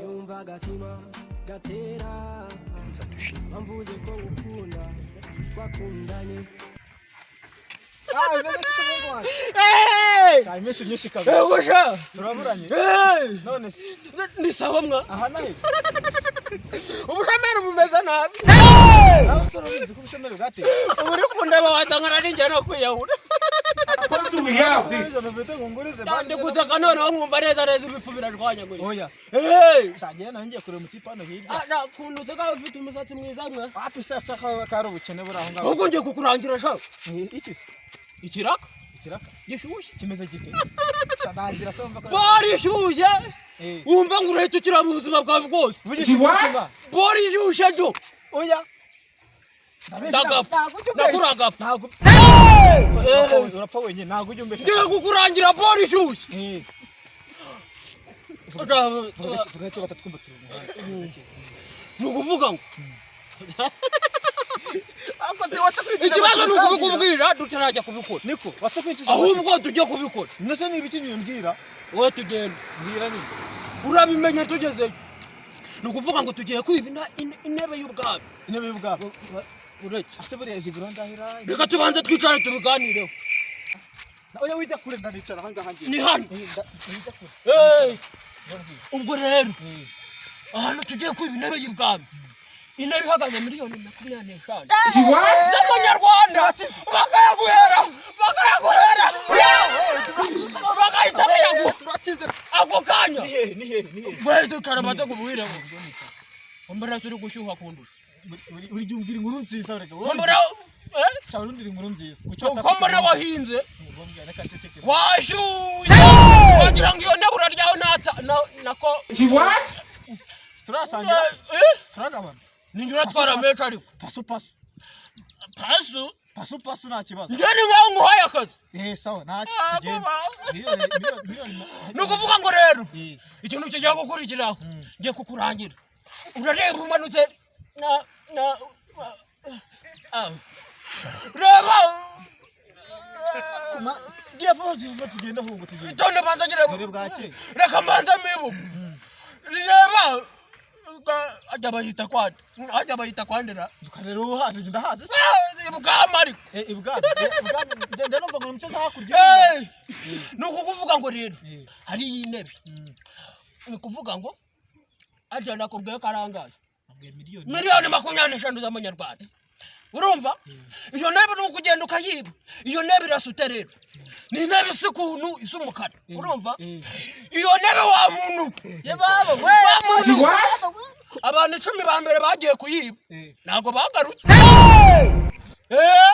Yumva agatima gatera bamvuze ko ngukunda twakundanye. Iminsi myinshi kabisa. Yego sha. Turaburanye. None se Ni sawa mwa. Aha nahe? Ubushomeri bumeze nabi. Nawe usora ubizi ko ubushomeri bwateye. Ubu uri kundeba wasanga nari njye no kwiyahura. What do we have this? Izo mfite ngo ngurize. Ndi guseka noneho nkumva neza neza ibifu birashwanyaguritse. Oya. Hey! Sangiye nawe ngiye kureba umutipe hano hirya. Ah, na kuntu useka ufite umusatsi mwiza mwa. Wapi se shaka kari ubukene buri aho ngaho. Ahubwo ngiye kukurangira sha. Iki se? Ikiraka Ikiraka gishyushye. kimeze gite? Sandangira se wumva ko. Bori ishyushye. Eh. Wumva ngo urahita ukira mu buzima bwawe bwose. Vugisha What? ukuri. Bori ishyushye jo. Oya. Ndagapfa. Nakuragapfa. Ntabwo urapfa wenyine, ntabwo ujya umbesha. Ngiye kukurangira bori ishyushye. Eh. Vuga icyo batatwumva turi mu muhanda. Ni ukuvuga ngo Ikibazo ikibazo ni ukubikubwira tutarajya kubikora. Niko, watse kwinjiza. Ahubwo tujye kubikora. Nose ni ibiki nyine mbwira? Wowe tugenda. Mbwira nyine. Urabimenya tugezeyo. Ni ukuvuga ngo tugiye kwiba intebe y'ubwami. Intebe y'ubwabo. Uretse. Ase buriya zigura ndahira. Reka tubanze twicare tubiganireho. Oya wijya kure ndanicara aha ngaha ngiye. Ni hano. Eh, wijya kure. Hey! Ubwo rero ahantu tugiye kwiba intebe y'ubwami. Intebe ihagaze miliyoni 25 What? z'amanyarwanda, bakayaguhera bakayaguhera bagahita bayaguha Turakize. ako kanya. Ni hehe, ni hehe, ni hehe? Wewe ducara banza kubuhireho. Mbona turi gushyuha kundusha. Uri gihe umbwira inkuru nziza reka. Mbona eh? Shaka urundi inkuru nziza. Ko mbona wahinze Ngombwa reka nceceke. washyuye wagira ngo iyo ntebe uraryaho nata nako. What? Turasangira. Eh? Turagabana. Ninjye uratwara menshi ariko. Pasu pasu. Pasu. Pasu pasu nta kibazo. Njye ni nkaho nguhaye akazi. Eh sawa nta Ah, tugenda. baba. Miliyoni miliyoni miliyoni. Ni ukuvuga ngo rero Eh. ikintu kigiye gukurikiraho ngiye kukurangira urareba umanutse na na ah. Reba. Ngiye vuba vuba tugenda ahubwo tugenda. Itonde banza ngire. Dore bwakeye. Reka mbanze mibuka reba ajya bayita kwande ajya bayita kwandera. Dukarera uhazi ngenda hazi se. Ibwami ariko. Eh ibwami. Eh, ibwami ngenda numva ngo umuco hakurya. Eh, ni ukukuvuga ngo rero Eh. hari iyi ntebe ni ukuvuga ngo ajya nakubwiye ko arangaye. Nabwiye miliyoni. Miliyoni 25 z'amanyarwanda. Urumva iyo ntebe ni ukugenda ukayiba. Iyo ntebe irasute rero ni intebe isa ukuntu isa umukara urumva Eh. iyo ntebe wa muntu Ye baba we. wa muntu What? abantu 10 ba mbere bagiye kuyiba Eh. ntabwo bagarutse. Eh!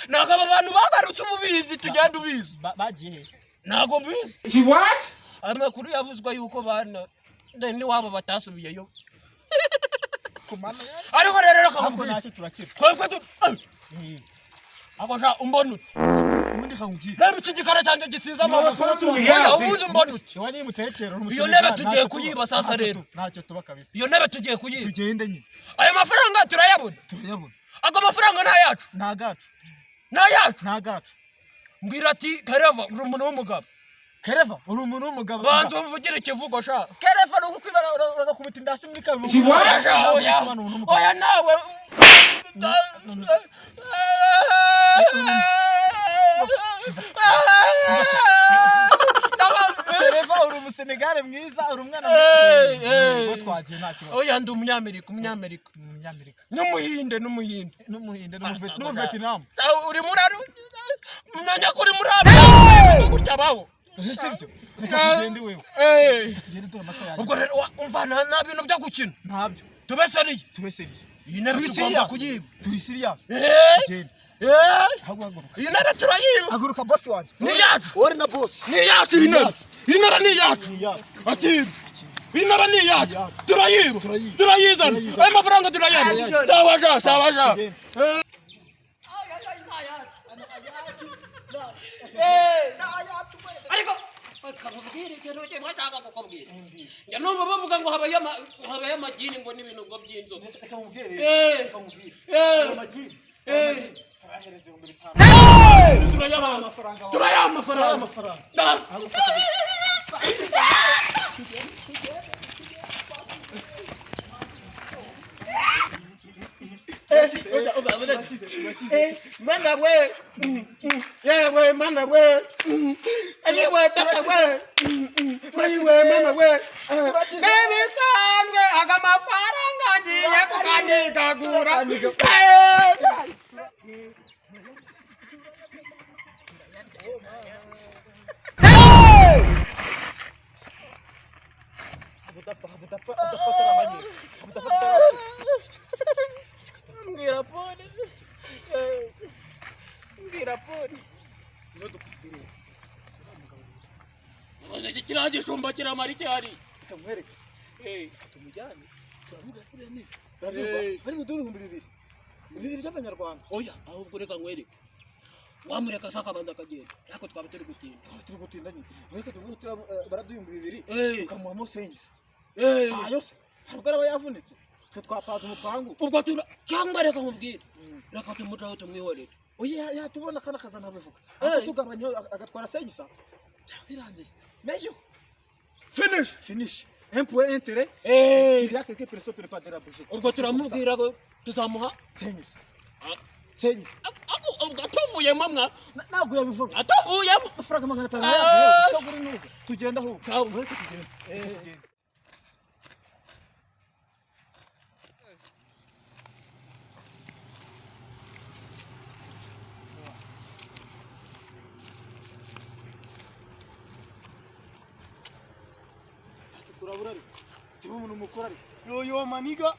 Ntabwo aba bantu bagarutse uba ubizi tugenda ubizi. Bagiye he? Ntabwo mbizi. What? Amakuru yavuzwe yuko bana n'iwabo batasubiyeyo. Kumana. Ariko rero reka Ariko nkubwire. ntacyo turakira. Twebwe tu Eh. ako sha umbona ute? Ubundi nkakubwira. Reba iki gikara cyanjye gisize amavuta. What do we Oya, have this? ubundi umbona ute? Iwanyu nimuterekera Iyo ntebe tugiye kuyiba sasa rero. Ntacyo tuba kabisa. Iyo ntebe tugiye kuyiba. Tugende nyine. Ayo mafaranga turayabona. Turayabona. Ago mafaranga ni ayacu. Nta gacu. Ni ayacu. Nta gacu. Mbwira ati Kareva uri umuntu w'umugabo. Kereva uri umuntu w'umugabo. Banza umvugire ikivugo sha. Kereva ni ukwibara uragakubita indasi muri kabiri. What? Oya sha, oya. Oya nawe. Kereva uri umusenegale mwiza uri umwana Eh, mwiza. eh. Ubwo twagiye nta kibazo. Oya ndi umunyamerika umunyamerika. Umunyamerika. N'umuhinde n'umuhinde. N'umuhinde n'umuvetinamu. Ah, uri muri menya ko uri muri Amerika gutya baho. Sibyo? Reka tugende wewe. Eh. Tugende turi amasaha yanjye. Ubwo rero umva nta bintu byo gukina. Ntabyo. Tube sérieux. Tube sérieux. Iyi ntebe Turi tugomba serious. kuyiba. Turi serious. Eh. Tugende. Eh. Haguruka. Iyi ntebe turayiba. Haguruka boss wanjye. Ni iyacu. Wowe na boss. Ni iyacu iyi ntebe. Iyi ntebe ni iyacu. Ni iyacu. Akira. Intebe ni iyacu, turayiba, turayizana, ayo mafaranga turayabona. Sawa ja, sawa ja. Ariko kamubwire ikintu kimwe nshaka kukubwira. Njya numva bavuga ngo habayo amagini, ngo n'ibintu ngo by'inzoka. Reka mubwire. Eh. Reka mubwire. Eh. Amagini. Eh. Turahereza 5000. Turayabaha. Amafaranga. Turayaha amafaranga. Amafaranga. Mana we, yewe mana we, yewe tata we, we mama we, n'ibisanzwe aga mafaranga ngiye kukanigagura. Udapfa, udapfa, udapfa, taramanye. Udapfa, taramanye. Mbwira pole, mbwira pole. Iki kiriya gishumba kiramara iki hari? Reka nkwereke. Eh. Tumujyane. Turavuga kuri nini? Bari buduhe 2000. 2000 by'abanyarwanda. Oya, ahubwo reka nkwereke. Wamureka se akabanza akagenda, ariko twaba turi gutinda. Twaba turi gutinda nyine. Reka tuvuge baraduha 2000. Eh. Tukamuhamo sensi. Eh. Ayo se. Hari ubwo araba yavunitse. Twe twapaze umupangu. Ubwo tura cyangwa reka nkubwire, reka tumucaho tumwihorere. Oya, yatubona kana kazanabivuga. Eh. Ariko tugabanya agatwara sensi. Byaba birangiye. Mejo. Finish. Finish. Un point intérêt. Eh. Il y a quelques personnes qui ne pas de la bouger. Ubwo turamubwira ko tuzamuha. Sensi. Ah. Sensi. Ubwo atavuyemo mwa. Ntabwo yabivuga. Atavuyemo. Amafaranga 500 Ah. yavuye. Tukagura inuza. Tugenda ahubwo. Sawa. Reka tugende. Tugende. Turabura ariko. Tuba umuntu mukuru ariko. Yo yo maniga.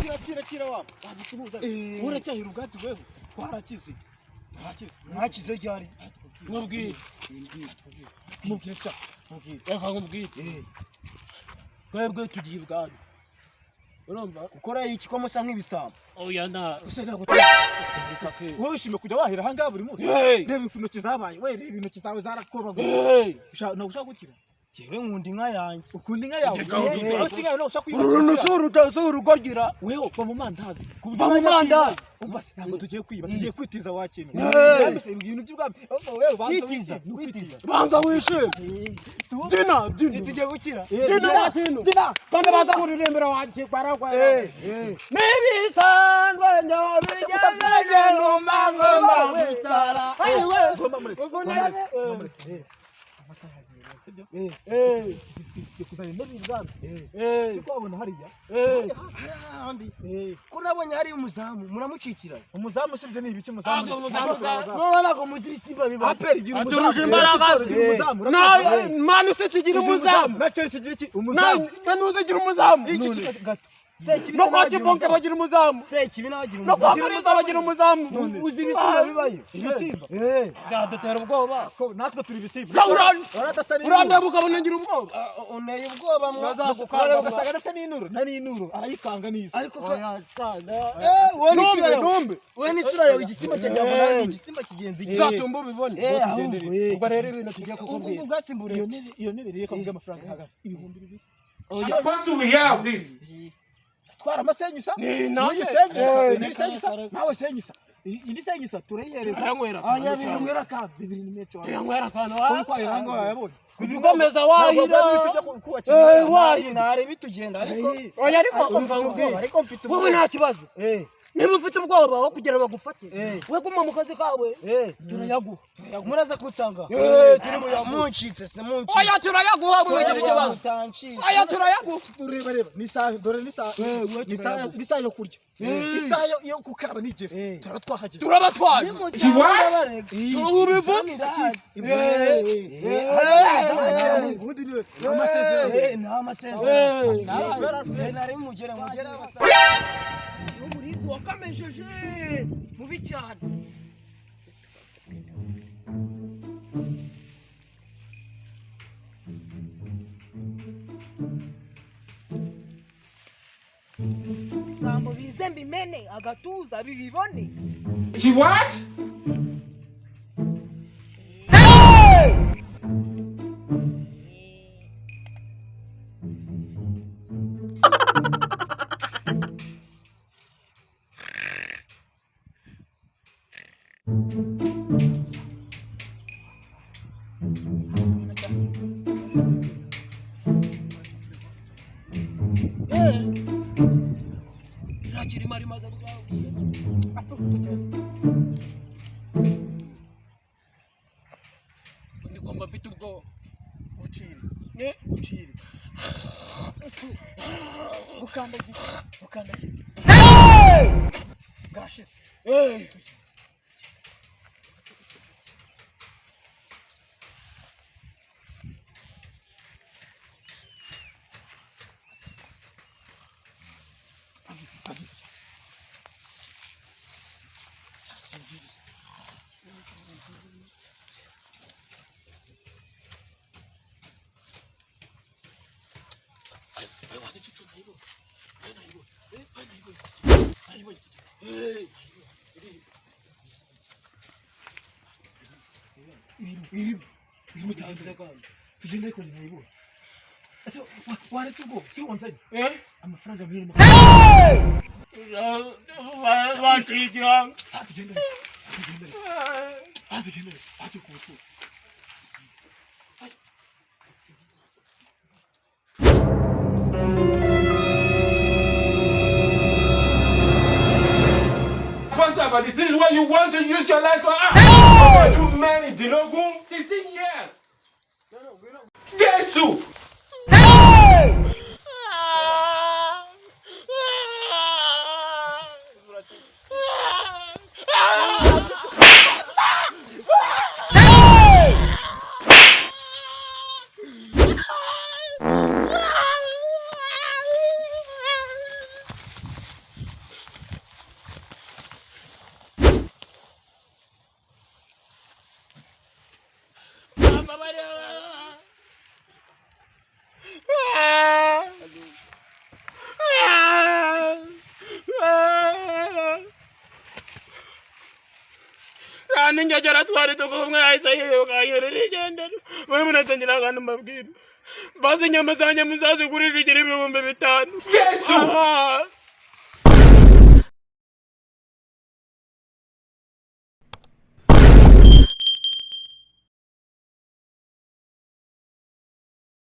Kira kira kira wa. Wagituhuza. Uracyahira ubwatsi wewe. Twarakize. Twarakize. Mwakize ryari? Nkubwire. Mubwire sa. Mubwire. Reka nkubwire. Eh. Twebwe tugiye ibwami. Urumva? Gukora iki ko musa nk'ibisambo? Oya nta. Gusa ntabwo wowe wishimiye kujya wahira aha ngaha buri munsi. Hey. Reba intoki zabaye. We reba intoki zawe zarakobaguye. Hey. Ushaka ntabwo ushaka gukira. Jewe nkunda inka yanjye. Ukunda inka yawe. Eh. Wowe si inka yawe ntabwo ushaka Uru kuyibakira. si urugogira. Wewe va mu mandazi. Va mu mandazi. Umva se ntabwo tugiye kwiba, tugiye kwitiza wakintu. Hey. Ubwami se ibintu by'ubwami. Wewe banza Kwitiza, wishime, kwitiza. Banza wishime. Si wowe. Dina, dina. Tugiye gukira. Dina wakintu. Dina. Banda baza kuririmbira wakikwara. Eh eh. Nibisanzwe nyabigeze Ngoma ngoma musara. Ayiwe. Ngoma muretse. Ubwo Ngoma nawe- muretse. Ngoma muretse. Eh. Amasaha yagiye rero, sibyo? Eh. Eh. Tugiye kuzana intebe ibwami. Eh. Siko wabona hariya. Eh. Ahandi. Eh. Ko nabonye hari umuzamu muramucikira. Umuzamu sibyo ni ibiki umuzamu? Ntabwo umuzamu Ntabwo None ntabwo muzi ibisimba biba. APR igira umuzamu. Aturusha imbaraga Rayon se. Sports igira umuzamu. Na Man City igira umuzamu. Na Chelsea igira iki? Na Umuzamu. na Nuza igira umuzamu. Iki None. gato. Sekibi No kwa Kibonke bagira umuzamu. Sekibi nawe agira No kwa umuzamu. Kalisa bagira umuzamu. Uzi ibisimba bibayo. Ibisimba. Eh. Byadutera ubwoba. Ko natwe turi ibisimba. Urandeba Uradasa n'inuro. ukabona ngira ubwoba. Uneye ubwoba mwa. Bazagukanga. Urareba ugasanga adasa n'inuro. Na n'inuro. Arayikanga n'izo. Ariko ka Oya, cyane. Eh, wowe n'isura Numbe, yawe. numbe. Wowe n'isura yawe igisimba cyagira ngo igisimba kigenza iki. Uzatumba ubibone. Eh, ahubwo eh. Ubwo rero ibintu tugiye Ubwo kukubwira. ubwatsi mbure. Iyo ntebe, iyo ntebe rero kavuga amafaranga ihagaze 2000. Supposed to hear this. Twara amasenyisa. Ni nanjye. N'uyu senyisa. Eh. N'uyu senyisa. Nawe senyisa. Indi senyisa turayihereza. Turanywera. Aya binywera Ka bibiri ni menshi wawe. Turanywera akantu. Ko kwahira aho ngaho wayabonye. Ugomeza wahira. Kubakira. Eh, wahira. Ntare bitugenda ariko. Oya ariko umva nkubwire. Ariko mfite Wowe nta kibazo. Eh. Niba ufite ubwoba wo kugira bagufate, Eh. we guma mu kazi kawe. Eh. Turayaguha. Muraza kunsanga. Eh, turi buyaguhe. Muncitse se muncitse. Oya turayaguha wigira ikibazo. Mutancitse. Oya turayaguha. Reba reba ni isaha dore ni isaha ni isaha ni isaha yo kurya isaha yo gukaraba nigera turaba twahageze Turaba twaje. What? Ubivuge. Ubundi ni amasezerano. Eh, nta masezerano. Nari mugere mugere abasa. Umurinzi wakamejeje mubi cyane. Sambo bize mbimene agatuza bibibone. She what? Ndigomba mfite ubwoba. Ucire. Ne ucire. Bukandagira. Bukandagira. Bwashize. Tugende ariko nayibonye. Ese waretse ubwo si wanzanye amafaranga miliyoni 20. Batwigira. Tugende tugende tugende tugende. Pastor, but this is what you want to use your life for. Ah! You married Dinogun 16 years. Jesus! Ninjagera twari tukumwe ahise yiruka igendera mwe munatangira akantu mbabwira bazi inyama zanjye muzazigurisha igira 5000. Jesus!